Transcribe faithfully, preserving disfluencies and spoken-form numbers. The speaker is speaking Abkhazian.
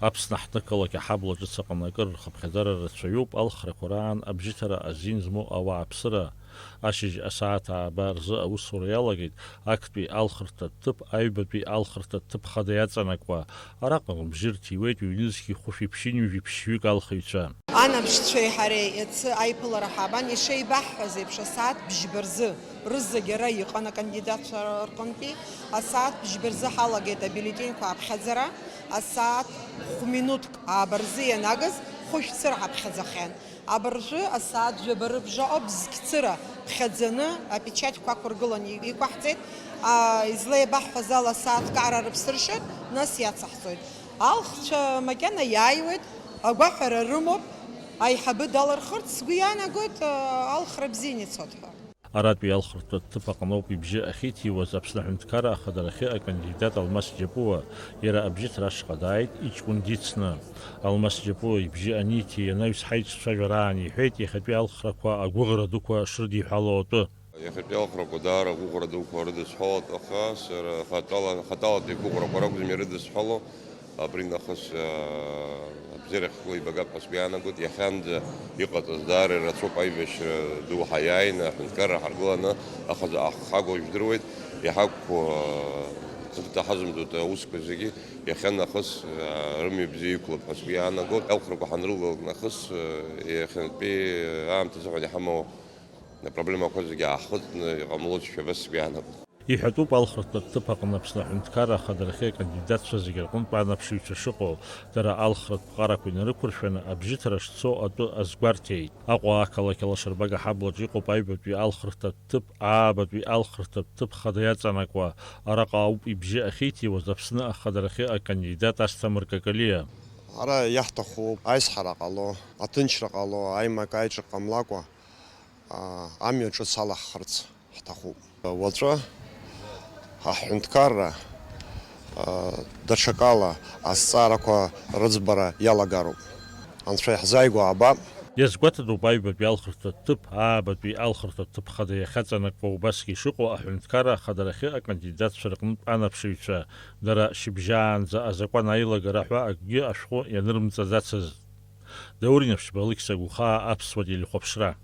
Аԥсны аҳҭнықалақь аҳабла ҿыц аҟны акыр рхыԥхьаӡара рацәаҩуп, алхрақәа раан абжьыҭара азин змоу ауааԥсыра. Ашьыжь асааҭ ааба рзы аусура иалагеит актәи алхырҭатә ҭыԥ, аҩбатәи алхырҭатә ҭыԥ хада иаҵанакуа. Араҟа рыбжьы рҭиуеит ҩнызқьи хәышәи ԥшьынҩажәи ԥшьҩык алхыҩцәа. Анабжьцәеи ҳареи иацы аиԥылара ҳабан, ишеибаҳҳәаз еиԥш, асааҭ бжьба рзы, рызегь ара иҟан акандидатцәа рҟынтәи, асааҭ бжьба рзы ҳалагеит абюллетеньқәа аԥхьаӡара, асааҭ хә-минуҭк ааба рзы ианагыз хәышә цыра ҳаԥхьаӡахьан. Абыржәы асааҭ жәаба рыбжаҟа бзқь цыра ԥхьаӡаны апечатьқәа ақәыргыланы иқәаҳҵеит. А, излеибаҳҳәаз ала асааҭ кара рыԥсыршьоит, нас иацаҳҵоит. Алхцәа макьана иааиуеит, агәаҳәара рымоуп, аиҳабы далырхырц сгәы иаанагоит, алхра бзианы ицот ҳәа. Аратәи алхырҭатә ҭыԥ аҟноуп ибжьы ахьиҭиуаз Аԥсны Аҳәынҭқарра Ахадарахьы акандидат Алмас Џьапуа. Иара абжьыҭра ашҟа дааит иҷкәын дицны. Алмас Џьапуа ибжьы аниҭи анаҩс ҳаицәажәараан иҳәеит иахьатәи алхрақәа агәыӷра дуқәа шрыдиҳәало атәы. Иахьатәи алхрақәа даара агәыӷра дуқәа рыдысҳәалоит, аха сара хатәала, хатәалатәи агәыӷрақәа ракәӡам ирыдысҳәало. Абри нахыс, аа, абзиарахь ҳгәы еибагап ҳәа сгәы иаанагоит. Иахьанӡа иҟаҵаз даара ирацәоуп аибашьра ду ҳаиааины аҳәынҭқарра ҳаргыланы, аха заҟа ҳхагоу жәдыруеит, иҳақәу, аа, ҵыхәтәа ҳазымҵоит аусқәа зегьы, иахьанахыс, аа, рымҩа бзиа иқәлап ҳәа сгәы иаанагоит. Алхрақәа ҳанрылалак нахыс, аа, иахьантәи аамҭазыҳәан иҳамоу апроблемақәа зегьы аахыҵны иҟамлозшәа абас сгәы иаанагоит. Иҳәатәуп алхратә ҭыԥ аҟны Аԥсны Аҳәынҭқарра Ахадарахьы акандидатцәа зегьы рҟынтә анаԥшыҩцәа шыҟоу, дара алхратә ԥҟарақәа инарықәыршәаны абжьыҭара шцо атәы азгәарҭеит. Аҟәа ақалақь алашарбага ҳаблаҿ иҟоуп аҩбатәи алхратә ҭыԥ, аабатәи алхратә ҭыԥ хада иаҵанакуа. Араҟа ауп ибжьы ахьиҭиуаз Аԥсны Ахадарахьы акандидат Асҭамыр Какалиа. Ара иаҳҭахуп аизҳара ҟало, аҭынчра ҟало, аимак-аиҿак ҟамлакәа, аа, амҩа ҿыц алаҳхырц ҳҭахуп. Уаҵәы аҳәынҭқарра, аа, даҽакала азҵаарақәа рыӡбара иалагароуп. Анцәа иаҳзааигәа аабап. Иазгәаҭатәуп аҩбатәи алхратә ҭыԥ, аабатәи алхратә ҭыԥ хада иахьаҵанакуа убасгьы ишыҟоу аҳәынҭқарра ахадарахьы акандидатцәа рҟнытә анаԥшыҩцәа. Дара шьыбжьаанӡа азакәан аилагара ҳәа акгьы ашәҟәы ианырымҵаӡацызт. Даур Инаԥшьба, Алықьса Гәхаа, Аԥсуа телехәаԥшра.